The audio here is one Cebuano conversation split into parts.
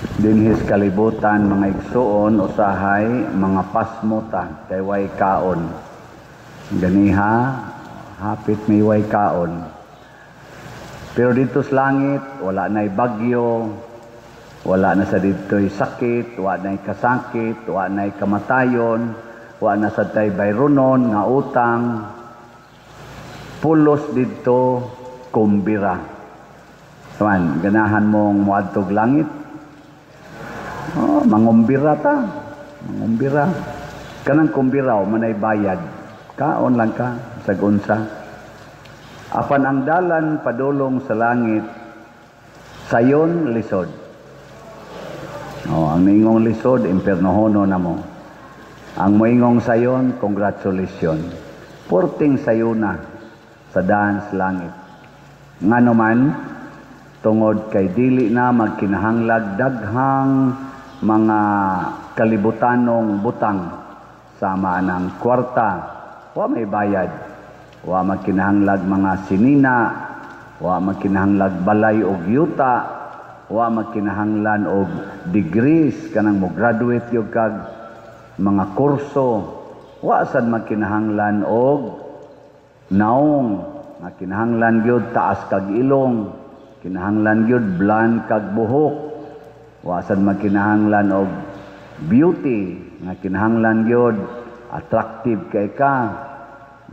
Dinhis kalibutan, mga igsuon, usahay mga pasmota kay way kaon. Ganiha hapit may way kaon. Pero dito sa langit, wala na'y bagyo, wala na sa dito'y sakit, wala na'y kasakit, wala na'y kamatayon, wala na sa tay bayronon nga utang. Pulos dito kumbira. Kaman, ganahan mong muadtog langit? Oh, mangumbira ta. Mangumbira. Kanang kumbiraw, manay bayad. Kaon lang ka, sa unsa. Apan ang dalan padulong sa langit, sayon lisod. Oh, ang ningong lisod, impernohono na mo. Ang moingong sayon, congratulations. Porting sayuna sa daan sa langit. Ngano man, tungod kay dili na magkinahanglag daghang mga kalibutanong butang sama ng kwarta, wa may bayad, wa magkinahanglag mga sinina, wa magkinahanglag balay og yuta, wa magkinahanglan og degrees kanang mo graduate gyud kag mga kurso, wa sad magkinahanglan og naong nga kinahanglan gyud taas kag ilong, kinahanglan gyud blonde kag buhok, wa sad magkinahanglan og beauty nga kinahanglan gyud attractive kay ka,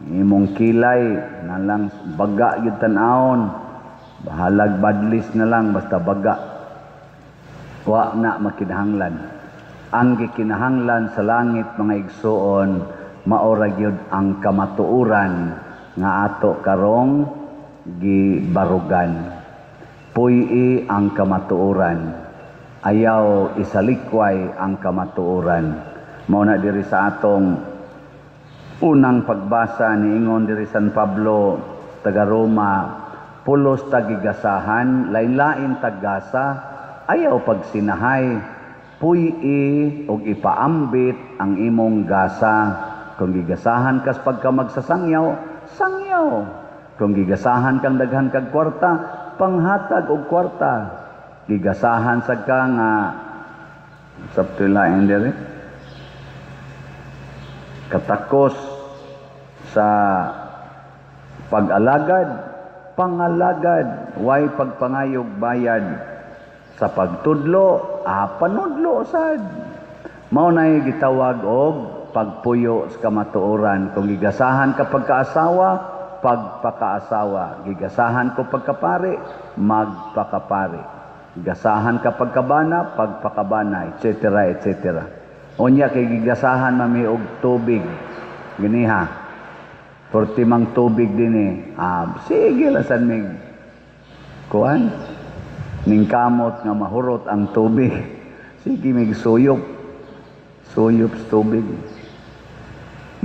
imong kilay na lang baga gyud tan-awon, bahalag badlis na lang basta baga. Wa na makinahanglan. Ang gikinahanglan sa langit, mga igsuon, maora gyud ang kamatuoran nga ato karong gibarugan. Puy-i ang kamatuoran, ayaw isalikway ang kamatuoran. Mao na diri sa atong unang pagbasa, niingon diri San Pablo taga Roma, pulos tagigasahan, lain-lain taggasa, ayaw pagsinahay, puy-i og ipaambit ang imong gasa. Kung gigasahan kas pagka magsasangyaw, sangyaw. Kung gigasahan kang daghan kag kwarta, panghatag og kwarta. Gigasahan sad ka nga sa lain diri katakos sa pag-alagad, pangalagad, way pagpangayog bayad. Sa pagtudlo, panudlo sad. Mao nay gitawag og pagpuyo sa kamatuoran. Kung gigasahan ka pagkaasawa, pagpakaasawa. Gigasahan ko pagkapari, magpakapari. Gigasahan ka pagkabana, pagpakabana, etc. etc. Unya kay gigasahan mami og tubig. Giniha. Porti mang tubig dinhi. Ah, sige lasan mig kuan. Ning kamot nga mahurot ang tubig. Sige mig suyop. Suyop sa tubig.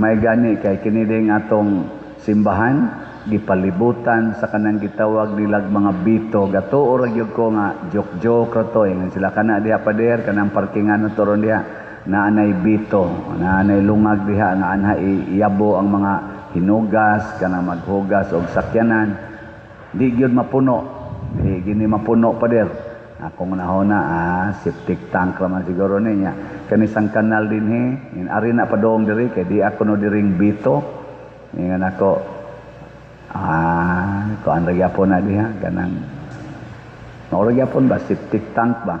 May gani kay kini ding atong simbahan gipalibutan sa kanang gitawag nilag mga bito. Gatuo ra gyud ko nga joke-joke ra to. Ingon sila kana diha, pader kanang parkingan na ron diha, naanay bito, naanay lungag diha nga anha iyabo ang mga hinugas kanang maghugas og sakyanan. Di gyud mapuno, di gini mapuno, pader. Akong nahona, septic tank raman siguro niya. Kanisang kanal dinhi, in ari na padong diri kay di ako no diring bito. Ingon ako, kuan ra gyapon na diha kanang mao ra gyapon ba, septic tank ba.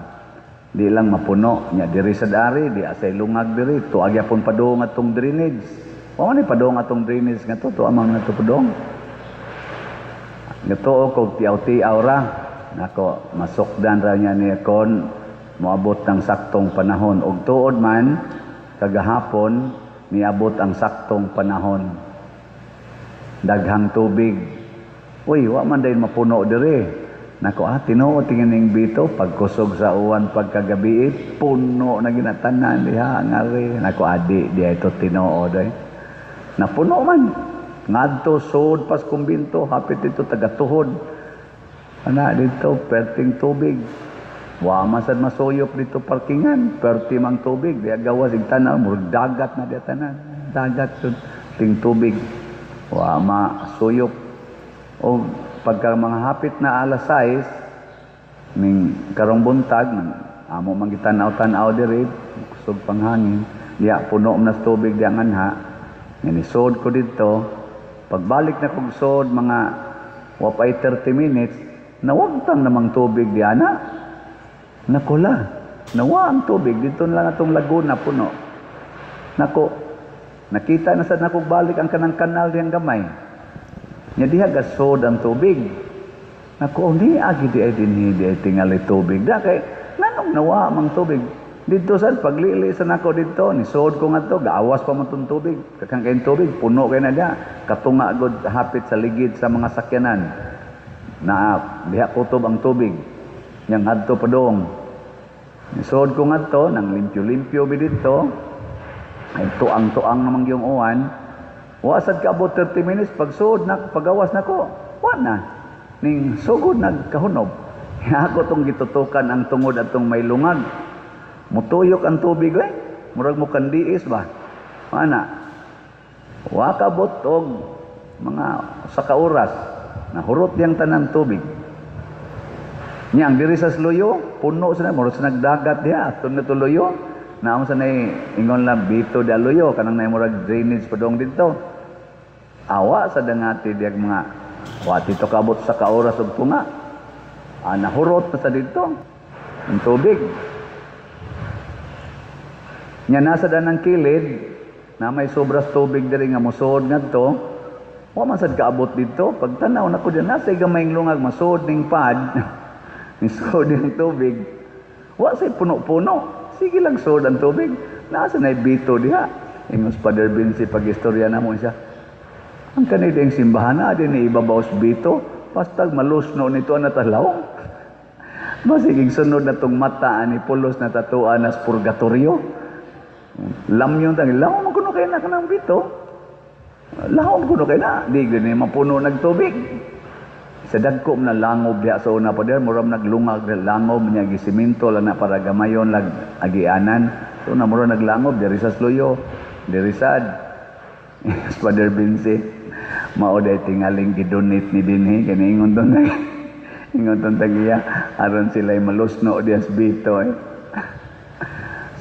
Di lang mapuno nya diri sa dari, di asay lungag diri, tuag gyapon padung atong drainage. Wa man ni padung atong drainage nga to, tuwa man nga to padung. Gatuo kog tiaw-tiaw ra. Nako, masukdan ra niya ni kon moabot ng saktong panahon. Og tuod man kagahapon niabot ang saktong panahon. Daghang tubig. Uy, wa man dayon mapuno diri. Nako, tinuod tingin ning bito pagkusog sa uwan pagkagabi, puno na ginatanan diha ngari. Nako, adi di ito tinuod ay. Napuno man. Ngadto sud pas kumbinto, hapit dito tagatuhod. Ana dito perting tubig. Wa man sad masuyop dito parkingan, perti mang tubig, di gawas ig tanaw, murag dagat na diha tanan. Dagat sud ting tubig. Wa masuyop. O pagka mga hapit na alas 6 ning karong buntag, Amo man gitan-aw-tan-aw diri, kusog panghangin. Diya puno man sa tubig diya nganha. Nga nisod ko didto. Pagbalik na kog sod mga wapay 30 minutes, nawagtang namang tubig diya na. Nakula. Nawa ang tubig dito na lang atong laguna puno. Nako, nakita na sad nako balik ang kanang kanal diyang gamay. Nya diha gasod ang tubig. Nako, ni agi di ay dinhi di ay tingali tubig. Da kay nganong nawa mang tubig? Didto sad paglili sa nako didto, nisod ko ngadto, gaawas pa man tong tubig. Kakang kayong tubig, puno kay na diha. Katunga gud hapit sa ligid sa mga sakyanan. Na diha kutob ang tubig. Yang adto padong. Nisod ko ngadto, nang limpyo-limpyo bi didto. Ay tuang-tuang namang yung uwan. Wa sad kaabot 30 minutes pagsuod na pagawas nako. Wa na. Ning sugod nagkahunob. Ako tong gitutukan ang tungod atong may lungag. Mutuyok ang tubig eh. Murag mo kandiis ba? Ana. Wa kabot og mga sa ka oras nahurot diyang tanan tubig. Nya ang diri sa Sluyo, puno sa na, murag sa nagdagat diha, aton na tuluyo. Naamo sa nay ingon lang bito da luyo kanang nay murag drainage padong didto. Awa sa dangati diag mga wa dito kabot sa ka oras og tunga. Ah, nahurot na sa didto ang tubig. Nya nasa danang kilid na may sobras tubig diri nga mosuod ngadto. Wa man sad kaabot didto. Pagtanaw nako diyan nasa gamayng lungag masuod ning pad. Nisuod yung tubig. Wa say puno-puno. Sige lang suod ang tubig. Nasa na bito diha. Ingos Father Vinci pag istorya namo siya. Ang kanila yung simbahan na din ni ibabaw sa bito. Bastag malusno nito ang natalaw. Masigig sunod na tong mata ani pulos na tatuan nas purgatorio. Lamyon tang lahom kuno kay na kanang bito. Lahom kuno kay na di gani mapuno nagtubig. Sa dagko na langob diha sa una pa diha, murag naglungag diha, langob niya gisiminto lang na para gamayon lag agianan. So na murag naglangob diri sa Sluyo, diri sad. Father Vinci, mao day tingaling gidonate ni dinhi kani ingon ton ingon ton tagiya aron sila malusno diha sa bito eh.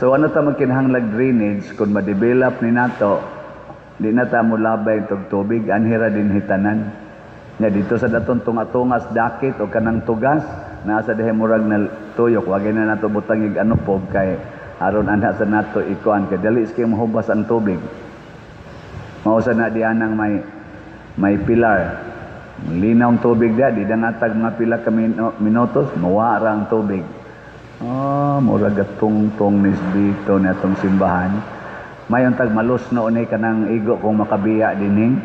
So ano ta magkinahanglag drainage kung ma-develop ni nato, di na ta mo labay tog tubig anhira din hitanan. Nya dito sa datong tunga-tungas dakit o kanang tugas nasa diha murag na tuyok, wagay na nato butang ig ano po kay aron anha sa nato ikuan kay dali iski mahubas ang tubig. Mao sa na dianang may pilar. Linaw ang tubig diha, di dangatag mga pila ka minutos, mawa ra ang tubig. Oh, murag tungtong nisbito ni atong simbahan. Mayon tag malusno ni kanang igo kung makabiya dining.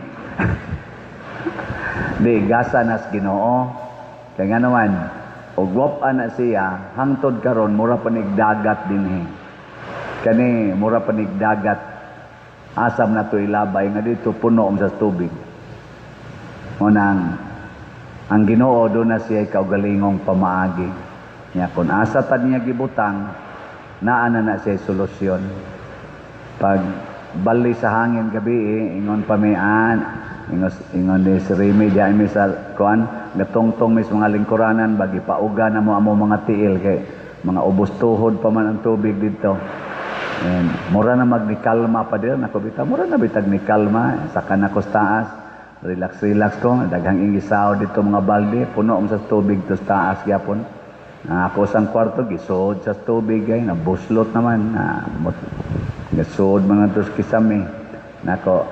Di gasa nas Ginoo. Kay nga naman, og wap na siya hangtod karon mura pa dagat dinhi. Kani mura pa dagat. Asam na to ilabay nga dito puno sa tubig. Munang ang Ginoo do na siya kaugalingong pamaagi. Nya kun asa tad niya gibutang, naa na na siya solusyon. Pag bali sa hangin gabi, eh, ingon pa mi an, ingos ingon ni si Remy diha mi sa kuan, gatungtong mis mga lingkuranan bagi pauga na mo amo mga tiil kay mga ubos tuhod pa man ang tubig didto. And mura na magnikalma pa dir nako bitaw, mura na bitag nikalma saka nako sa taas. Relax relax ko, daghang ingisaw dito mga balde, puno sa tubig to sa taas gyapon. Ako sang kwarto gisuod sa tubig ay nabuslot naman na gisuod mga tos kisame. Nako,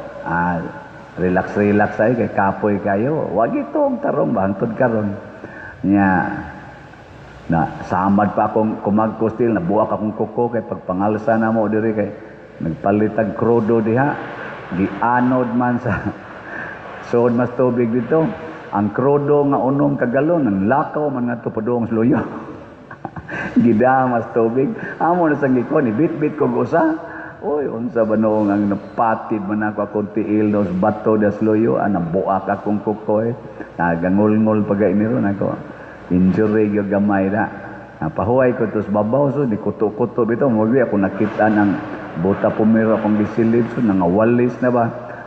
relax relax ay kay kapoy kayo. Wag itong tarong bahantod karon. Nya na samad pa akong kumagkos til nabuak akong kuko kay pagpangalsa na mo diri kay nagpalitag krudo diha gianod man sa suod mas tubig dito. Ang krudo nga unom ka galon ang lakaw man ngadto padung sa luyo. Gidamas tubig. Amo na sang gikon ibit-bit kog usa. Uy, unsa ba noong ang napatid man ako akong tiil dos bato das luyo, nabuak akong kuko eh. Nagangulngol pa gay ni ron ako. Injury gyud gamay na. Napahuway ko tos babaw so di kuto-kuto bitaw mo ako nakita ng buta pumiro akong gisilid so nangawalis na ba.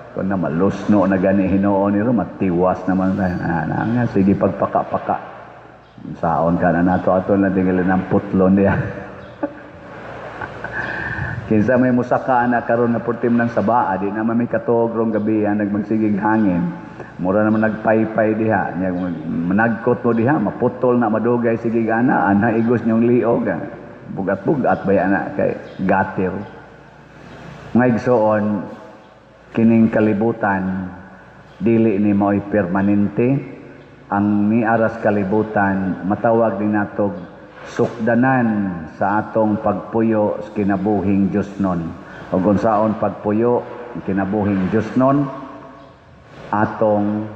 Kun na malusno na gani hinuon ni ron matiwas naman na, na, na, sige pagpaka-paka. Saon ka na nato ato lang tingali ng putlon niya. Kinsa may musaka ana karon na purtim ng sabaa, di naman may katuog rong gabi, nagmagsigig hangin. Mura naman nagpaypay diha. Nya managkot mo diha, maputol na madugay sige ana, ana igos niyong liog. Bugat-bugat ba ana kay gatir. Mga igsoon, kining kalibutan dili ni mao'y permanente. Ang niaras kalibutan matawag din natog sukdanan sa atong pagpuyo sa kinabuhing Diosnon. O kung saon pagpuyo kinabuhing Diosnon, atong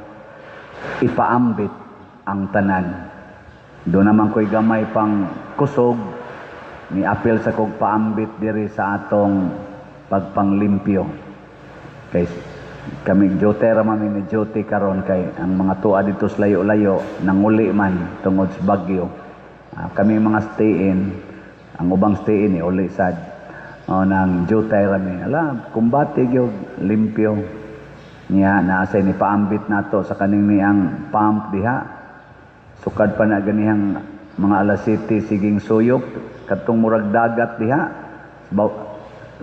ipaambit ang tanan. Doon naman ko'y gamay pang kusog, ni apil sa kog paambit diri sa atong pagpanglimpyo. Kay kami duty ra man ni duty karon kay ang mga tuwa dito sa layo-layo nanguli man tungod sa bagyo. Kami mga stay-in, ang ubang stay-in eh, uli sad. O, nang duty ra mi. Ala, kumbate gyud, limpyo. Niya naasay ni paambit nato sa kaning niyang pump diha. Sukad pa na ganihang mga alas 7 siging suyop kadtong murag dagat diha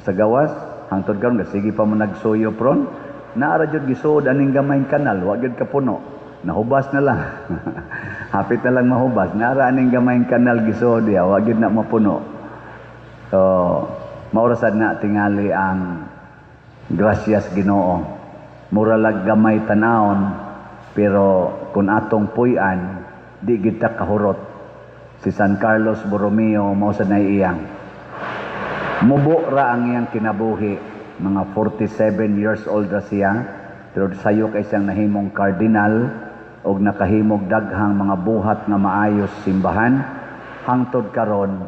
sa gawas hangtod karon sige pa mo nagsuyop ron. Naara jud gisuod aning gamayng kanal, wa gyud kapuno. Nahubas na lang. Hapit na lang mahubas. Naara aning gamayng kanal gisuod diha, wa gyud na mapuno. So, maura sad na tingali ang grasyas Ginoo. Mura lag gamay tanawon, pero kung atong puy-an, di kita kahurot. Si San Carlos Borromeo mao sad nay iyang. Mubo ra ang iyang kinabuhi, mga 47 years old ra siya, pero sayo kay siyang nahimong cardinal og nakahimog daghang mga buhat nga maayos simbahan. Hangtod karon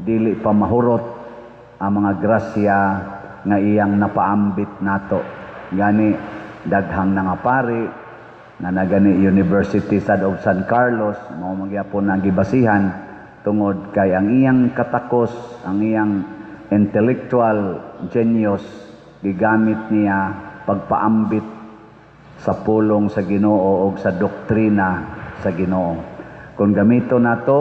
dili pa mahurot ang mga grasya nga iyang napaambit nato. Gani daghang nangapari na nagani University sad of San Carlos mao magyapon ang gibasihan tungod kay ang iyang katakos, ang iyang intellectual genius gigamit niya pagpaambit sa pulong sa Ginoo og sa doktrina sa Ginoo. Kung gamito nato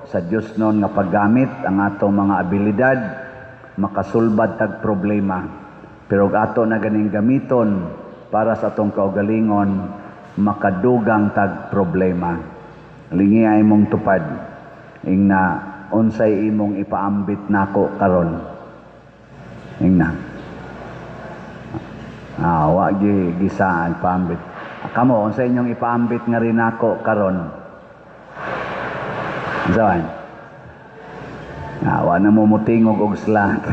sa Dios non nga paggamit ang atong mga abilidad, makasulbad tag problema. Pero og ato na ganing gamiton para sa atong kaugalingon, makadugang tag problema. Lingi ay imong tupad. Ingna unsay imong ipaambit nako karon. Ingna. Wa gi gisaan paambit. Kamo unsa inyong ipaambit nga rin nako karon? Unsa? Wa na mo mutingog og slat.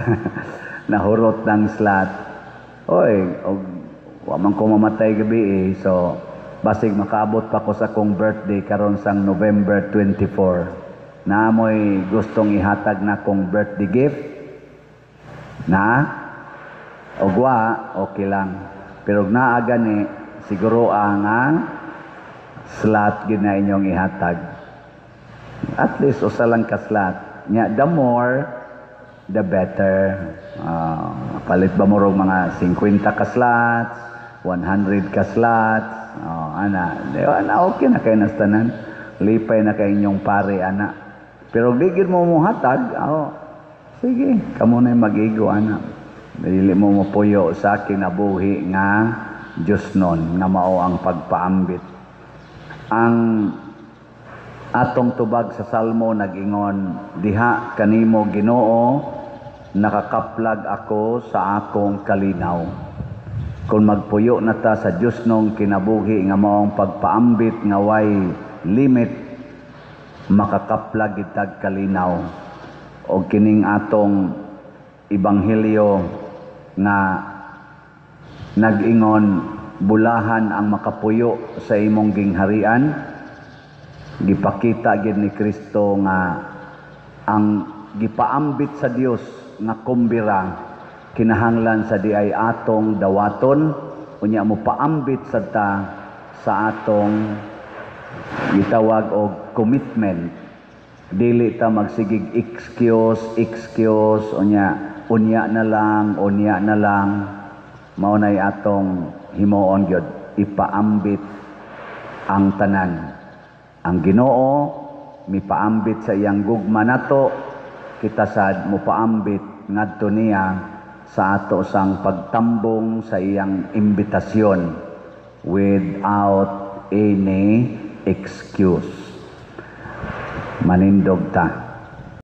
Nahurot ng slat. Oy, og wa man ko mamatay gabi eh. So basig makaabot pa ko sa akong birthday karon sang November 24. Naamoy gustong ihatag na akong birthday gift? Na? Og wa, okay lang. Pero naa gani, siguro ang slat gid na inyong ihatag. At least usa lang ka slat. Nya the more the better. Palit ba mo rog mga 50 ka slots, 100 ka slots, oh, ana. Di ba, ana okay na kay nastanan. Lipay na kay inyong pare ana. Pero di gid mo muhatag, oh, sige, kamo na mag-igo ana. Dili mo mapuyo sa kinabuhi nga Diyos nun, nga mao ang pagpaambit. Ang atong tubag sa Salmo nag-ingon, diha kanimo Ginoo, nakakaplag ako sa akong kalinaw. Kung magpuyo na ta sa Diyos nung kinabuhi nga maong pagpaambit nga way limit, makakaplag itag kalinaw. O kining atong ebanghelyo nga nag-ingon, bulahan ang makapuyo sa imong gingharian, gipakita gid ni Kristo nga ang gipaambit sa Dios nga kumbira kinahanglan sa di ay atong dawaton, unya mo paambit sad ta sa atong gitawag og commitment. Dili ta magsigig excuse, excuse, unya unya na lang, unya na lang. Mao nay atong himuon gyud, ipaambit ang tanan. Ang Ginoo mipaambit sa iyang gugma nato, kita sad mopaambit ngadto niya sa ato sang pagtambong sa iyang imbitasyon without any excuse. Manindog ta.